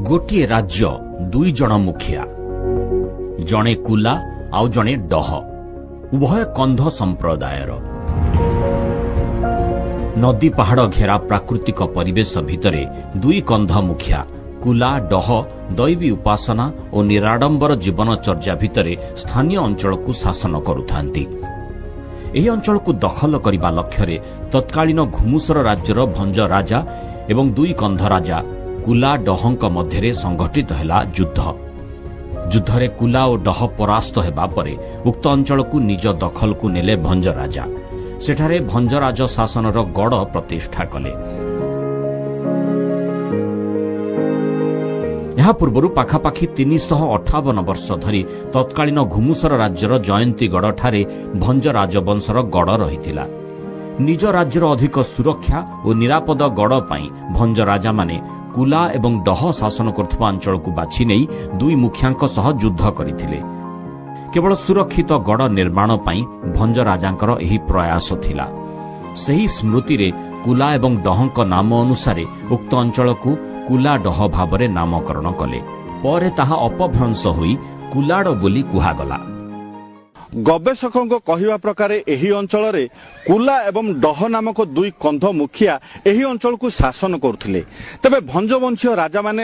ଗୋଟିଏ ରାଜ୍ୟ, ଦୁଇ ଜଣ ମୁଖିଆ, ଜଣେ କୁଲା ଆଉ ଜଣେ ଡହ, ଉଭୟ କନ୍ଧ ସମ୍ପ୍ରଦାୟର। ନଦୀ ପାହାଡ଼ ଘେରା ପ୍ରାକୃତିକ ପରିବେଶ ଭିତରେ ଦୁଇ କନ୍ଧ ମୁଖିଆ କୁଲା ଡହ ଦୈବୀ ଉପାସନା ଓ ନିରାଡମ୍ବର ଜୀବନଚର୍ଯ୍ୟା ଭିତରେ ସ୍ଥାନୀୟ ଅଞ୍ଚଳକୁ ଶାସନ କରୁଥାନ୍ତି। ଏହି ଅଞ୍ଚଳକୁ ଦଖଲ କରିବା ଲକ୍ଷ୍ୟରେ ତତ୍କାଳୀନ ଘୁମୁସର ରାଜ୍ୟର ଭଞ୍ଜ ରାଜା ଏବଂ ଦୁଇ କନ୍ଧ ରାଜା କୁଲା ଡହଙ୍କ ମଧ୍ୟରେ ସଂଘଟିତ ହେଲା ଯୁଦ୍ଧ। ଯୁଦ୍ଧରେ କୁଲା ଓ ଡହ ପରାସ୍ତ ହେବା ପରେ ଉକ୍ତ ଅଞ୍ଚଳକୁ ନିଜ ଦଖଲକୁ ନେଲେ ଭଞ୍ଜ ରାଜା। ସେଠାରେ ଭଞ୍ଜରାଜ ଶାସନର ଗଡ଼ ପ୍ରତିଷ୍ଠା କଲେ। ଏହା ପୂର୍ବରୁ ପାଖାପାଖି 358 ବର୍ଷ ଧରି ତତ୍କାଳୀନ ଘୁମୁସର ରାଜ୍ୟର ଜୟନ୍ତୀଗଡ଼ଠାରେ ଭଞ୍ଜ ରାଜବଂଶର ଗଡ଼ ରହିଥିଲା। ନିଜ ରାଜ୍ୟର ଅଧିକ ସୁରକ୍ଷା ଓ ନିରାପଦ ଗଡ଼ ପାଇଁ ଭଞ୍ଜ ରାଜାମାନେ କୁଲା ଏବଂ ଡହ ଶାସନ କରୁଥିବା ଅଞ୍ଚଳକୁ ବାଛି ନେଇ ଦୁଇ ମୁଖିଆଙ୍କ ସହ ଯୁଦ୍ଧ କରିଥିଲେ। କେବଳ ସୁରକ୍ଷିତ ଗଡ଼ ନିର୍ମାଣ ପାଇଁ ଭଞ୍ଜ ରାଜାଙ୍କର ଏହି ପ୍ରୟାସ ଥିଲା। ସେହି ସ୍ମୃତିରେ କୁଲା ଏବଂ ଡହଙ୍କ ନାମ ଅନୁସାରେ ଉକ୍ତ ଅଞ୍ଚଳକୁ କୁଲା ଡହ ଭାବରେ ନାମକରଣ କଲେ। ପରେ ତାହା ଅପଭ୍ରଂଶ ହୋଇ କୁଲାଡ଼ ବୋଲି କୁହାଗଲା। ଗବେଷକଙ୍କ କହିବା ପ୍ରକାରେ ଏହି ଅଞ୍ଚଳରେ କୁଲା ଏବଂ ଡହ ନାମକ ଦୁଇ କନ୍ଧ ମୁଖିଆ ଏହି ଅଞ୍ଚଳକୁ ଶାସନ କରୁଥିଲେ। ତେବେ ଭଞ୍ଜବଂଶୀୟ ରାଜାମାନେ